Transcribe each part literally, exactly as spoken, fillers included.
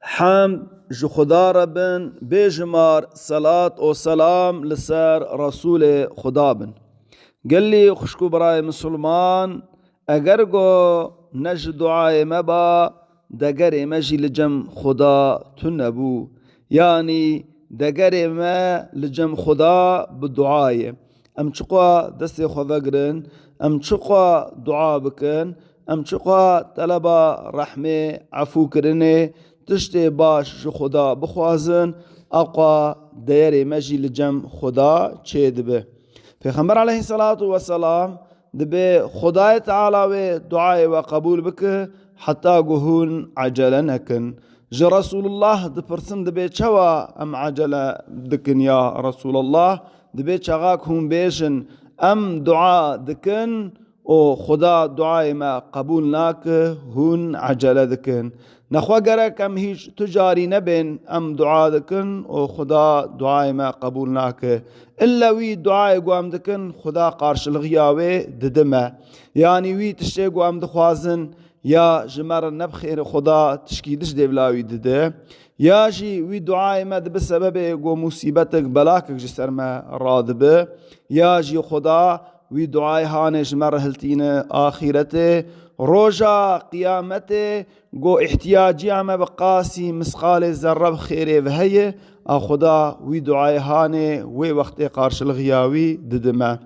Hemd ji Xuda re bin, bêjimar selat û selam li ser Resûlê Xuda bin. Gelî xwişk û birayê misilman, eger go ne ji duayê me ba, degerê me jî li cem Xuda tune bû. Yanî degerê me li cem Xuda bi dua ye. Em çiqas destê xwe vegirin, em çiqas dua bikin, em çiqas teleba rehmê, efûkirinê, tiştê baş ji Xuda bixwazin, aqwa deyerê me jî li cem Xuda çêdibe. Pêxember aleyhisselatu vesselam dibê Xudayê Teala wê duayê we qebûl bike, heta ku hûn ecele nekin. Ji Resulullah dipirsin, dibê çawa em ecele dikin ya Resulallah? Dibê çaxa ku hûn bêjin, em dua dikin û Xuda duayê me qebûl nake, hûn ecele dikin. Nexwe gerek em hîç tu carî nebên, em dua dikin û Xuda duayê me qebûl nake. Îlle wî duayê ku em dikin, Xuda qarşilixiya wê dide me. Yanî wî tiştê ku em dixwazin, ya ji me re ne bi xêrê Xuda tişkî diş dêvla wî dide, ya jî wî duayê me dibe sebebê ku musîbetek, belakek ji ser me radibe, ya jî Xuda wî duayê hanê ji me re hiltîne axîretê, roja qiyametê, ku îhtiyaciya me bi qasî misqalê zerre bi xêrê ve heye, a Xuda wî duayê hanê wê wextê qarşilixiya wî dide me.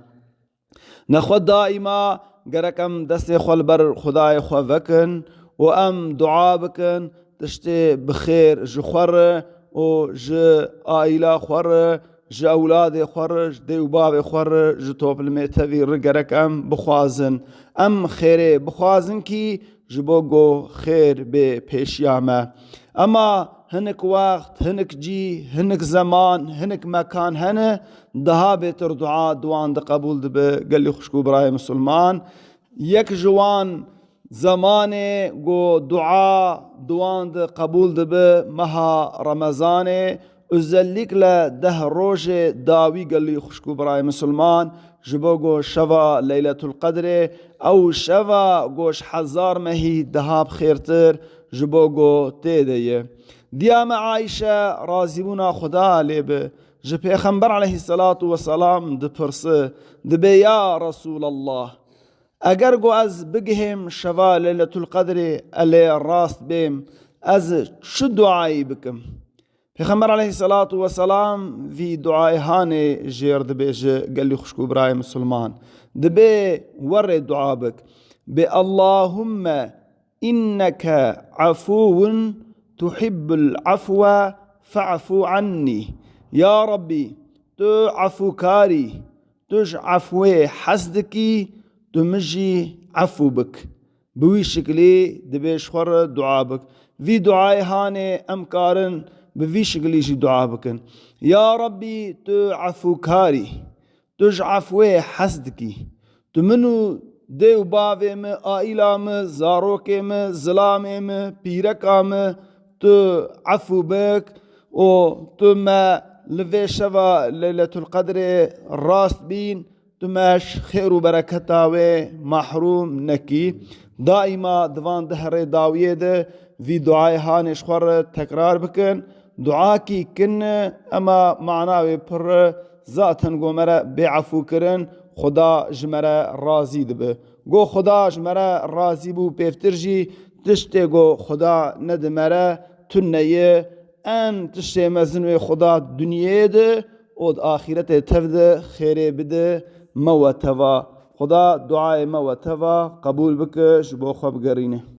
Nexwe daîma gerek em destê xwe li ber Xwedayê xwe vekin û em dua bikin, tiştê bi xêr ji xwe re û ji aîla xwe re, ji ewladê xwe re, ji dê û bavê xwe re, ji toplimê tevî re gerek em bixwazin. Em xêrê bixwazin kî ji bo ku xêr bê pêşiya me. Ema hinek wext, hinek cî, hinek zeman, hinek mekan hene, daha bêtir dua di wan de qebûl dibe, gelî xwişk û birayê misilman. Yek ji wan zemanê ku dua di wan de qebûl dibe, meha Remezanê, özellikle deh rojê dawî, gelî xwişk û birayê misilman, ji bo ku şeva Leyletul Qedrê, ew şeva ku ji hezar mehî daha bi xêrtir, ji bo ku tê de ye. Diya me Ayşe, razîbûna Xuda lê be, ji Pêxember aleyhisselatu vesselam dipirse, dibê, ya Resulallah, eger ku ez bigihêm şeva Leyletul Qedrê, ez ê rast bêm, ez çi duayî bikim? Pêxember aleyhisselatu vesselam vî duayê hanê jêr dibêje, gelî xwişk û birayê misilman. Dibê werê dua bik. Bê Allahumme inneke efûvun tuhibbul efwe fe'fu annî. Ya Rabbî, tu efûkar î, tu ji efwê hez dikî, tu min jî efû bik. Bi wî şiklî dibê ji xwe re dua bik. Vî duayê hanê em karin bi vî şiklî jî dua bikin. Ya Rabbî, tu efûkar î, tu ji efwê hez dikî. Tu min û dê û bavê min, aîla min, zarokê min, zilamê min, pîreka min, tu efû bik û tu me li vê şeva Leyletul Qedrê rast bîn, tu me ji xêr û bereketa wê mehrûm nekî. Daîma di van deh rê dawiyê de vî duayê hanê ji xwe re tekrar bikin. Duakî kin e, ema mana wê pir e, zaten go me re bê efû kirin, Xuda ji me re razî dibe. Go Xuda ji me re razî bû, pêvtir jî tiştê go Xuda nedi me re tune ye. En tiştê mezin wê Xuda dinyê de û di axîretê tev de xêrê bide me we teva. Xuda duayê me we teva qebûl bike, ji bo xwe bigerîne.